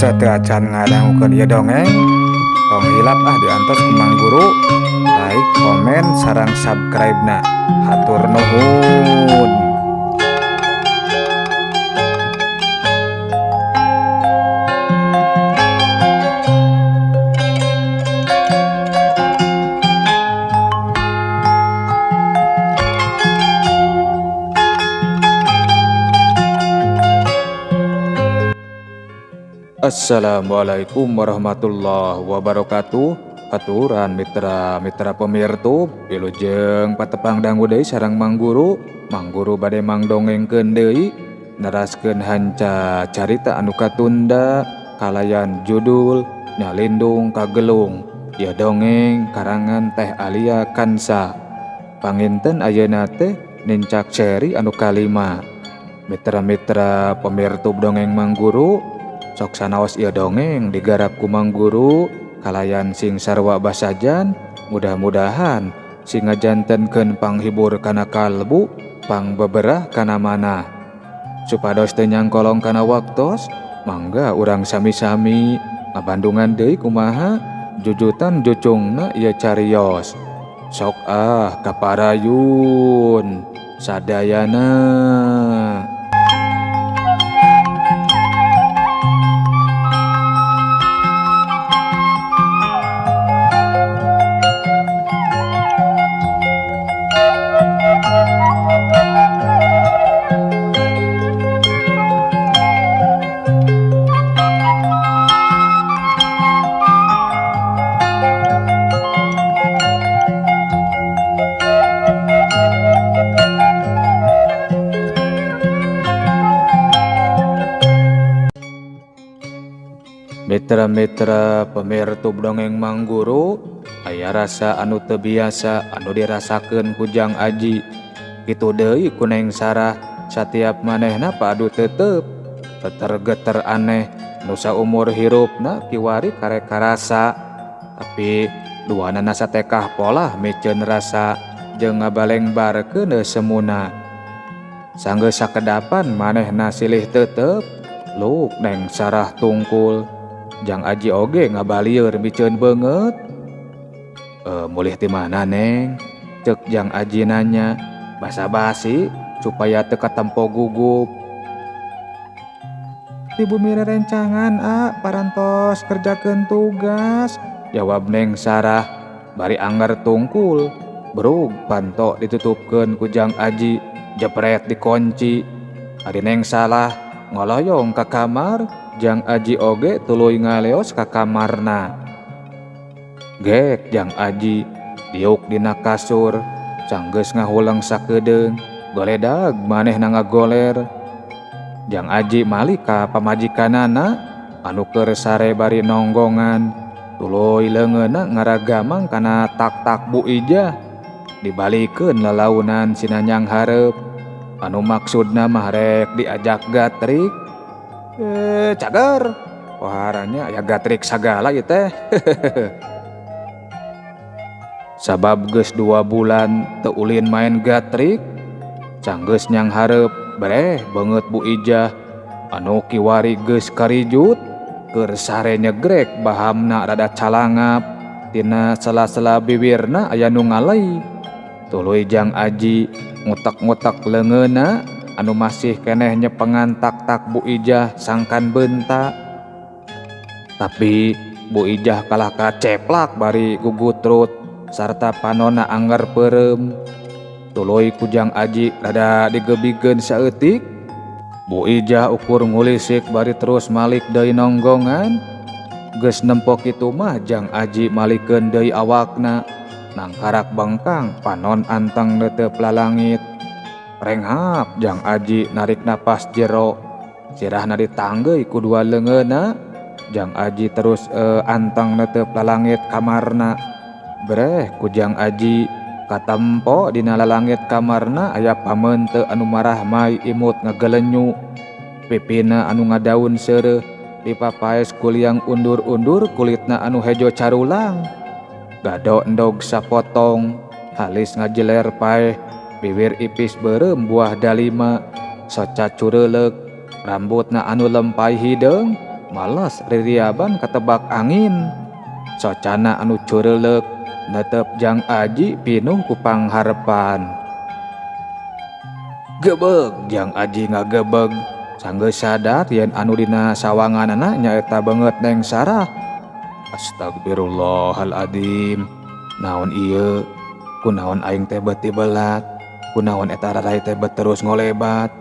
Sateuacan ngadangukeun ieu dongeng, tong hilap ah diantos ku Mang Guru, like, komen, sareng subscribe-na. Hatur nuhun. Assalamualaikum warahmatullahi wabarakatuh. Aturan mitra-mitra pemirtub, wilujeng patepang dangu deui sareng Mang Guru. Mang Guru bade mangdongengkeun deui, neraskeun hanca carita anu katunda kalayan judul Nyalindung Kagelung. Ieu dongeng karangan Teh Alia Kansa. Panginten ayeuna teh nincak seri anu kalima. Mitra-mitra pemirtub dongeng Mang Guru, sok sanaos ieu dongeng digarap ku Mang Guru kalayan sing sarwa basajan, mudah-mudahan sing ngajantenkeun panghibur kana kalbu, pangbeberah kana manah. Supados teu nyangkolong kana waktos, mangga urang sami-sami ngabandungan deui kumaha jujutan jucungna ieu carios. Sok ah kaparayun sadayana. Mitra-mitra pemirtub dongeng Mang Guru, aya rasa anu teu biasa anu dirasakeun ku Jang Aji. Kitu deui ku Neng Sarah, satiap manehna padu tetep geter-geter aneh nu saumur hirupna kiwari karek karasa. Tapi duanana satekah polah miceun rasa jeung ngabalengbarkeun semuna. Sanggeus sakedapan manehna silih tetep, luk Neng Sarah tungkul. Jang Aji oge ngabalieur miceun beungeut. Mulih ti mana Neng? Ceuk Jang Aji nanya, basa-basi supaya teu katempo gugup. Di bumi rerencangan a parantos kerjakeun tugas, jawab Neng Sarah bari anggar tungkul. Berug panto ditutupkeun ku Jang Aji, jepret dikunci. Ari Neng Sarah ngoloyong ka kamar, Jang Aji oge tuluy ngaleos ka kamarna. Gek Jang Aji diuk dina kasur, sanggeus ngahuleng sakedeung, goledag manehna ngagoler. Jang Aji malik ka pamajikanana anu keur sare bari nonggongan, tuluy leungeunna ngaragamang kana tak-tak Bu Ijah. Dibalikeun lalaunan sinanyang hareup, anu maksudna mah rek diajak gatrik. Cager, waharanya aya gatrik sagala ieu teh. Sabab geus 2 bulan teu ulin main gatrik, sanggeus nyang hareup breh beungeut Bu Ijah anu kiwari geus karijut, keur sare nyegrek bahamna rada calangap, tina sela-sela bibirna aya nu ngalei. Tuluy Jang Aji ngutek-ngutek leungeunna anu masih keneh nyepengan tak-tak Bu Ijah sangkan bentak. Tapi Bu Ijah kalah kaceplak bari gugutrut sarta panona anggar peureum. Tuluy ku Jang Aji rada digebigeun saeutik. Bu Ijah ukur ngulisik bari terus malik deui nonggongan. Geus nempo kitu mah Jang Aji malikeun deui awakna. Nangkarak bengkang panon anteng neuteup lalangit. Renghap Jang Aji narik napas jero, sirahna ditanggeui ku dua leungeunna. Jang Aji terus anteng neuteup lalangit kamarna. Breh ku Jang Aji katempo dina lalangit kamarna aya pameunte anu marahmai imut ngagelenyu. Pipina anu ngadaun seureuh dipapaes ku liang undur-undur, kulitna anu hejo carulang. Gado endog sapotong, halis ngajeler paeh, bibir ipis beureum buah dalima, soca cureuleuk, rambutna anu lempai hideung, Males ririaban katebak angin. Socana anu cureleuk netep Jang Aji pinuh ku pangharepan. Gebeg Jang Aji ngagebeg sanggeus sadar yen anu dina sawanganana nyaeta beungeut Neng Sarah. Astagfirullahaladzim. Naon ieu? Kunaon aing teh beuti belat? Kunaon eta rarai teh bet terus ngolebat?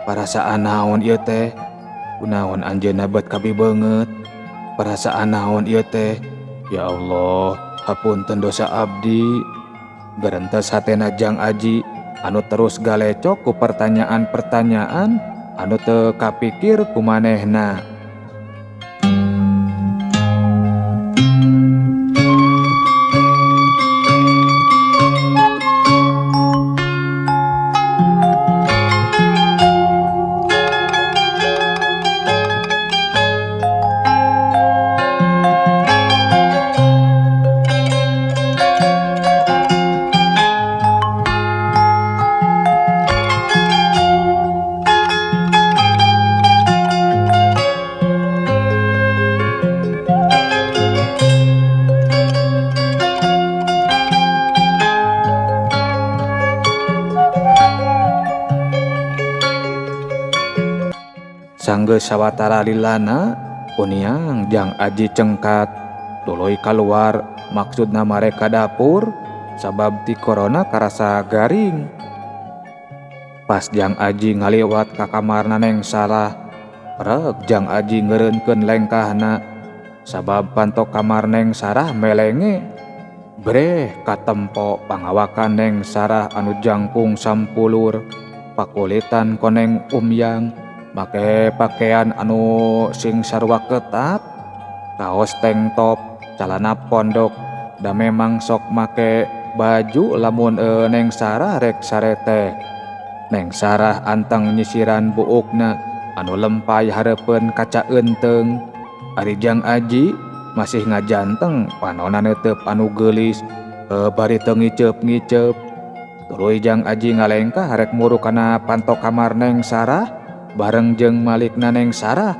Parasaan naon ieu teh? Kunaon anjeunna bet kabi beungeut? Parasaan naon ieu teh? Ya Allah, hapunten dosa abdi. Gerentes hatena Jang Aji anu terus galecok ku pertanyaan-pertanyaan anu teu kapikir ku manehna. Sanggeus sawatara lilana uniang Jang Aji cengkat tuluy kaluar maksudna mareka dapur sabab ti corona karasa garing. Pas Jang Aji ngaliwat ka kamarna Neng Sarah, rek Jang Aji ngeureunkeun lengkahna sabab pantok kamar Neng Sarah melenge. Breh katempo pangawakan Neng Sarah anu jangkung sampulur pakulitan koneng umyang make pakaian anu sing sarua ketat, kaos tank top, calana pondok, da memang sok make baju lamun Neng Sarah rek sarete. Neng Sarah anteng nyisiran buukna anu lempay hareupeun kaca eunteung. Ari Jang Aji masih ngajanteng panona neuteup anu geulis, bari teu ngiceup-ngiceup. Tuluy Jang Aji ngalengkah rek muru kana pantok kamar Neng Sarah bareng jeung malikna Neng Sarah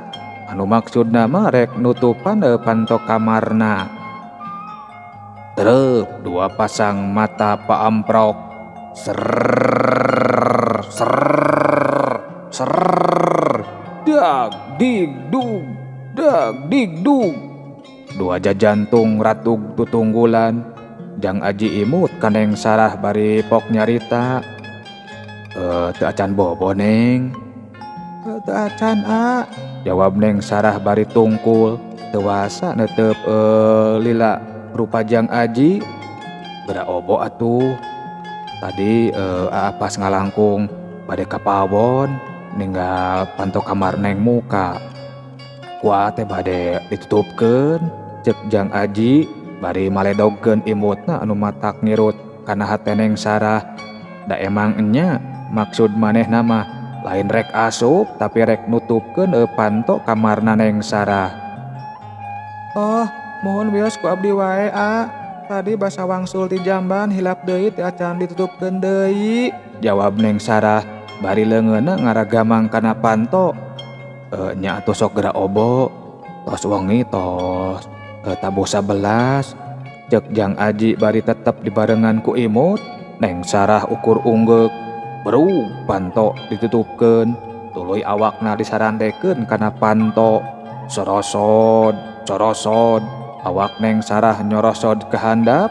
anu maksudna mah rek nutupan pantok kamarna. Terep dua pasang mata paamprok. Ser ser ser dag dig dug dag dig dug. Dua jajantung ratug tutunggulan. Jang Aji imut ka Neng Sarah bari pok nyarita. Teu acan bobo Neng. Teu acan a, jawab Neng Sarah bari tungkul. Teu wasa neuteup lila rupa Jang Aji. Geura obo atuh. Tadi aa pas ngalangkung bade ka pawon ninggal pantok kamar Neng muka. Ku aa teh bade ditutupkeun, ceuk Jang Aji bari maledogkeun imutna anu matak ngirut kana hate Neng Sarah. Da emang enya maksud manehna mah lain rek asup tapi rek nutupkeun pantok kamarna Neng Sarah. Oh, mohon wios ku abdi wae a. Tadi basa wangsul ti jamban hilap deui teu acan ditutupkeun deui, jawab Neng Sarah bari leungeunna ngaragamang kana panto. Nya atuh sok geura obo, tos wengi tos tabuh 11, ceuk Jang Aji bari tetep dibarengan ku imut. Neng Sarah ukur unggeuk. Berug panto ditutupkeun, tuluy awakna disarandekeun kana panto. Sorosod, corosod, awak Neng Sarah nyorosod ke handap.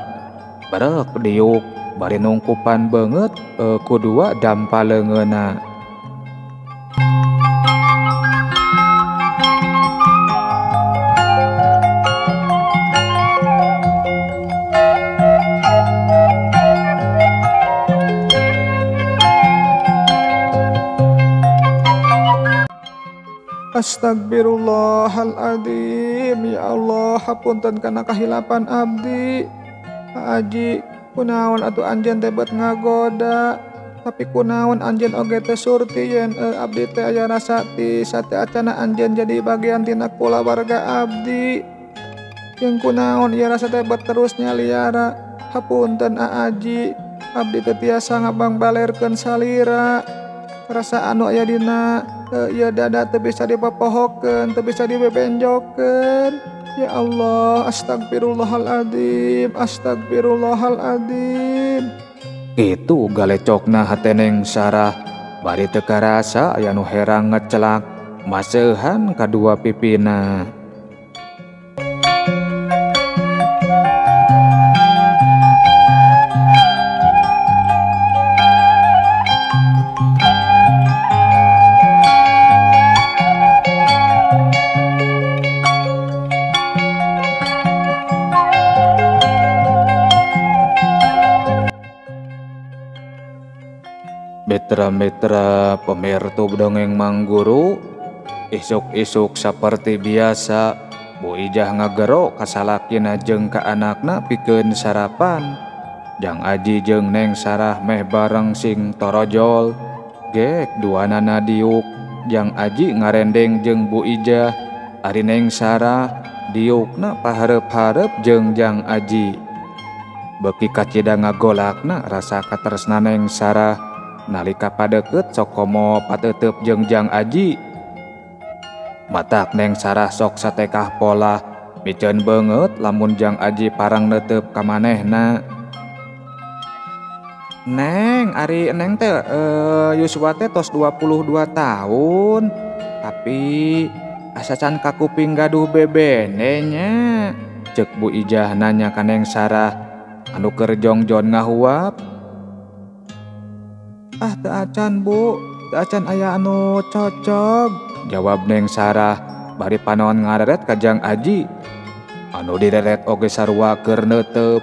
Berek diuk bari nungkupan beungeut ku dua dampa leungeunna. Astagfirullahaladzim, ya Allah, hapunten kana kahilapan abdi. Aji, kunaon atuh anjeun teh bet ngagoda, tapi kunaon anjeun oge teh surti yen abdi teh aya rasa ti sate acana anjeun jadi bagian tina kulawarga abdi. Jeung kunaon ieu rasa teh bet terus nyaliara. Hapunten Aji, abdi teh tiasa ngabangbalerkeun salira. Rasa anu aya dina ieu dada teu bisa dipopohokeun, teu bisa dibebenjokeun. Ya Allah, astagfirullahaladzim, astagfirullahaladzim. Kitu galecokna hate Neng Sarah, bari teu karasa aya nu herang ngecelak maseuhan kadua pipina. Mitra-mitra pemirtub dongeng Mangguru, isuk-isuk saperti biasa Bu Ijah ngagero ka salakina jeung ka anakna pikeun sarapan. Jang Aji jeung Neng Sarah meh bareng sing torojol. Gek duanana diuk, Jang Aji ngarendeng jeung Bu Ijah, ari Neng Sarah diukna pahareup-hareup jeung Jang Aji. Beuki kacida ngagolakna rasa katresna Neng Sarah nalika padeukeut sok komo pateuteub jeung Jang Aji. Matak Neng Sarah sok satekah pola miceun beungeut lamun Jang Aji parang neuteup ka manehna. Neng, ari Neng teh yuswa teh tos 22 tahun, tapi asa can kakuping gaduh bebene nya. Ceuk Bu Ijah nanya ka Neng Sarah anu keur jongjon ngahuap. Ah, teu acan Bu, teu acan aya anu cocok, jawab Neng Sarah bari panon ngareret ka Jang Aji anu direret oge sarua keur neuteup.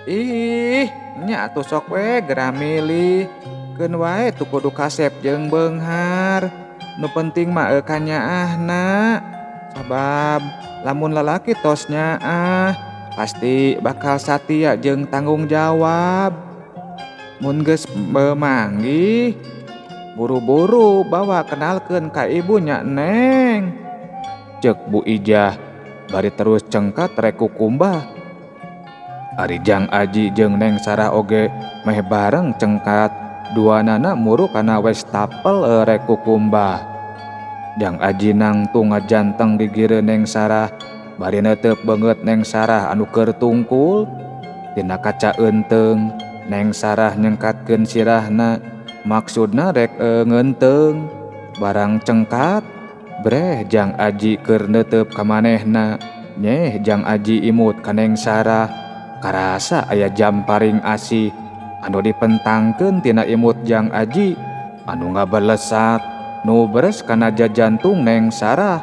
Ih, nya atuh sok we gerah milih, keun wae tu kudu kasep jeung beunghar. Nu penting mah kanyaahna, sabab lamun lalaki tos nyaah pasti bakal satia jeung tanggung jawab. Mun geus memanggih, buru-buru bawa kenalkeun ka ibunya Neng. Ceuk Bu Ijah bari terus cengkat rek kukumbah. Ari Jang Aji jeung Neng Sarah oge meh bareng cengkat, duanana muru kana wastafel rek kukumbah. Jang Aji nangtung ngajanteng gigireun Neng Sarah bari neuteup beungeut Neng Sarah anu keur tungkul. Tina kaca eunteung Neng Sarah nyengkatkeun sirahna, maksudna rek ngeunteung. Barang cengkat breh Jang Aji keur neuteup ka manehna. Nyeh Jang Aji imut ka Neng Sarah, karasa aya jamparing asih anu dipentangkeun tina imut Jang Aji anu ngabalesat nu beres kana jajantung Neng Sarah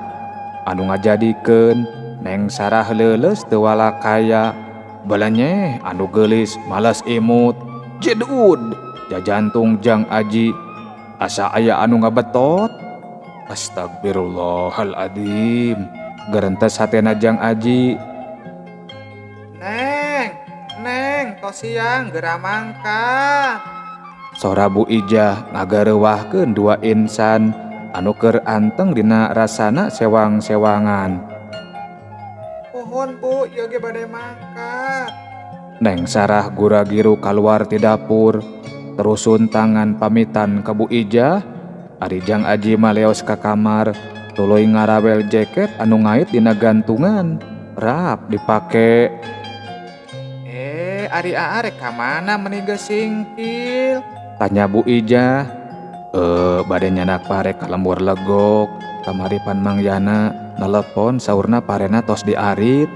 anu ngajadikeun Neng Sarah leuleus teu walakaya. Balanyeh anu geulis malas imut jedud jajantung Jang Aji asa aya anu ngabetot. Astagfirullahaladzim, gerentes hatena Jang Aji. Neng, Neng, tos siang geura mangkat. Sora Bu Ijah ngagareuwahkeun dua insan anu keur anteng dina rasana sewang-sewangan. Pohon Bu, ieu ge bade mangkat. Neng Sarah gura-giru kaluar ti dapur, terusun tangan pamitan ka Bu Ijah. Ari Jang Aji mah leos ka kamar, tuluy ngarawel jaket anu ngait dina gantungan, rap dipake. Ari aa rek ka mana meni geus singkil? Tanya Bu Ijah. Bade nyandak pare ka lembur legok, kamari pan Mang Yana nelepon saurna parena tos diarit.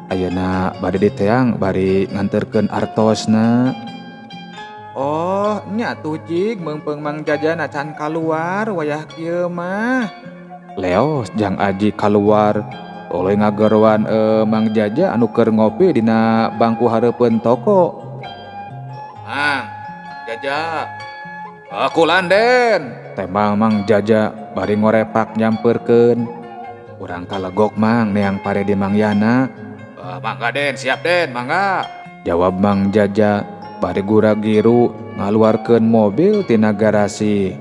Ayeuna bade diteang bari nganterkeun artosna. Oh, nya tuh jig meungpeung Mang Jajana can kaluar wayah kieu mah. Leos Jang Aji kaluar, tuluy ngageroan Mang Jaja anu keur ngopi dina bangku hareupeun toko. Mang Jaja, aku landen. Tembang Mang Jaja bari ngorepak nyamperkeun. Urang kalegok Mang neang pare di Mang Yana. Mangga Den, siap Den, mangga. Jawab Mang Jaja bari gura-giru ngaluarkeun mobil tina garasi.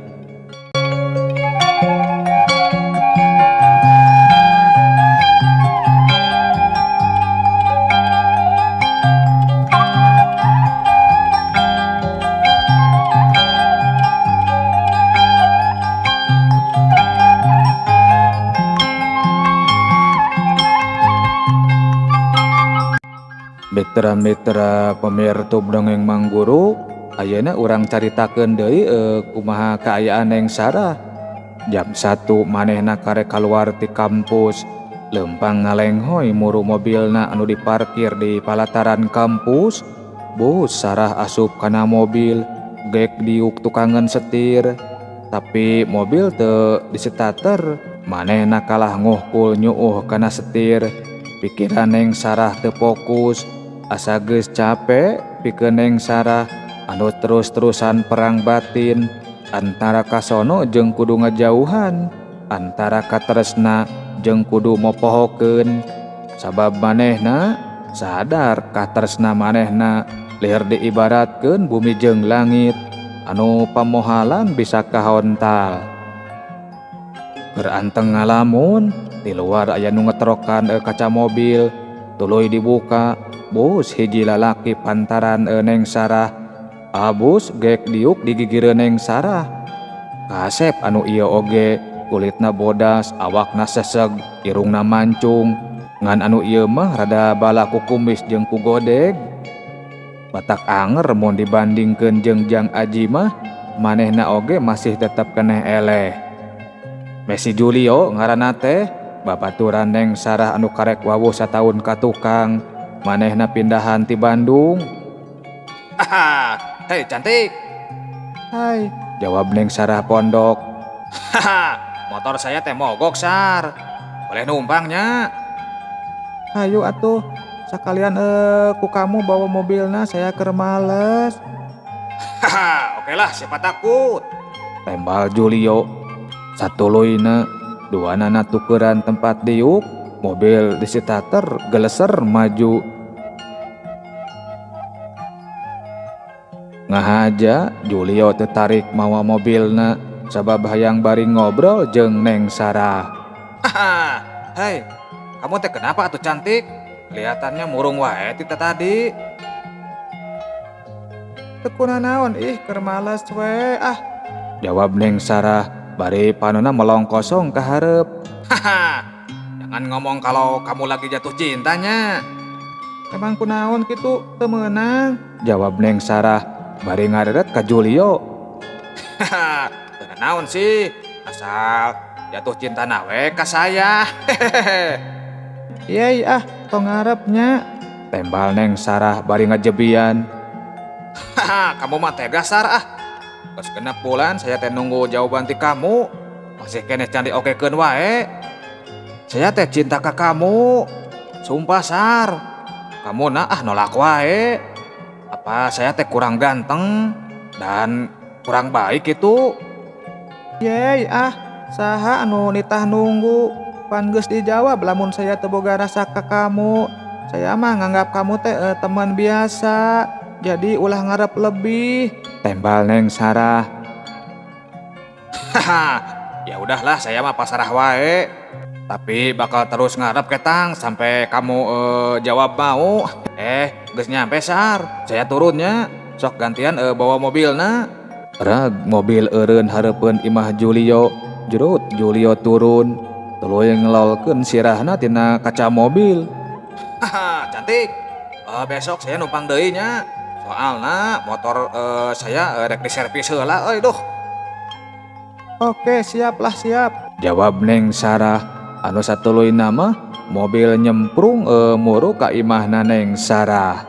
Mitra-mitra pamirtub dongeng Mang Guru, ayeuna urang caritakeun deui kumaha kaayaan Neng Sarah. Jam 1 manehna karek kaluar ti kampus, leumpang ngalenghoy muru mobilna anu diparkir di palataran kampus. Bus Sarah asup kana mobil, gek diuk tukangan setir, tapi mobil teu disetater. Manehna kalah nguhkul nyuuh kana setir. Pikiran Neng Sarah teu fokus, asa geus capek pikeun Neng Sarah anu terus-terusan perang batin antara kasono jeung kudu ngajauhan, antara katresna jeung kudu mopohokeun. Sabab manehna sadar katresna manehna lieur diibaratkeun bumi jeung langit anu pamohalan bisa kahontal. Beranteng ngalamun, di luar aya nu ngetrokan kaca mobil, tuluy dibuka. Bus hiji lalaki pantaran Neng Sarah. Abus gek diuk digigireun Neng Sarah. Kasep anu ieu oge, kulitna bodas, awakna seseg, irungna mancung. Ngan anu ieu mah rada bala ku kumis jeung ku godeg. Batak anger mun dibandingkeun jeung Jang Aji mah, manehna oge masih tetep keneh eleh. Messi Julio ngaranna teh, babaturan Neng Sarah anu karek wawuh sataun ka tukang. Manehna pindahan ti Bandung. Haha, hei cantik. Hai, jawab Neng Sarah pondok. Haha, motor saya teh mogok Sar. Boleh numpangnya? Hayu atuh, sekalian ku kamu bawa mobilna, saya keur males. Haha, oke lah, siapa takut. Tembal Julio. Satuluyna, duanana tukeran tempat diuk, mobil disitater geleser maju. Ngahaja Julio tertarik mawa mobilna sabab hayang bari ngobrol jeung Neng Sarah. Haha, hei, kamu teh kenapa atuh cantik? Kelihatannya murung wae ti tadi. Teu kunanaon ih, keur males we ah. Jawab Neng Sarah bari panona melong kosong ka hareup. Haha, jangan ngomong kalau kamu lagi jatuh cintanya. Emang kunaon kitu teu meunang? Jawab Neng Sarah bari ngareret ka Julio. Haha, teu naon sih, asal jatuh cinta nawe ka saya. Hehehe. Yey ah, tong ngarepnya. Tembal Neng Sarah bari ngajebian. Haha, kamu mah tega Sar ah. Geus genep bulan saya teh nunggu jawaban ti kamu. Masih keneh can diokekeun wae. Saya teh cinta ka kamu. Sumpah Sar. Kamu nah ah nolak wae. Apa saya teh kurang ganteng dan kurang baik itu? Yey ah, saha anu nitah nunggu. Pan geus dijawab lamun saya teu boga rasa ka kamu. Saya mah nganggap kamu teh teman biasa. Jadi ulah ngarep lebih. Tembal Neng Sarah. Haha, ya udahlah saya mah pasrah wae. Tapi bakal terus ngarep ketang sampai kamu jawab mau. Geus nyampe Sar. Saya turunnya. Sok gantian bawa mobilna. Rag mobil eureun hareupeun imah Julio. Jurut Julio turun. Tuluy ngelolkeun sirahna tina kaca mobil. Haha, cantik. Besok saya numpang deui nya. Soalna motor saya rek diservis heula euy duh. Oke, siap lah siap. Jawab Neng Sarah. Anu satuluyna mah mobil nyemprung muru ka imahna Neng Sarah.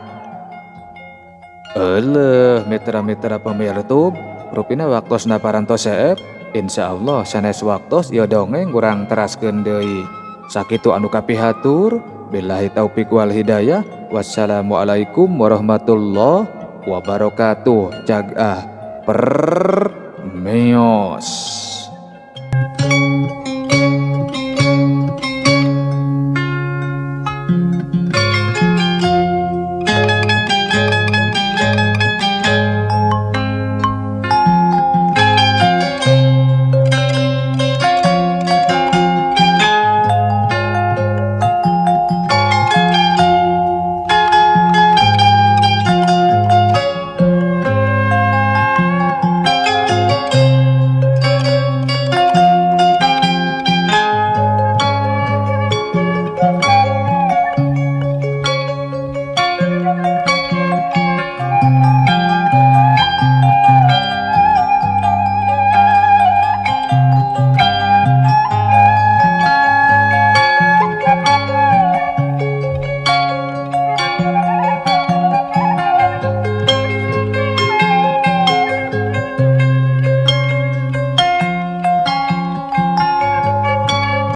Eleuh mitra-mitra pamirtub, rupina waktosna parantos seep. Insyaallah sanes waktos ieu dongeng urang teraskeun deui. Sakitu anu kapihatur, billahi taufik wal hidayah. Wassalamualaikum warahmatullahi wabarakatuh. Cagah permeos.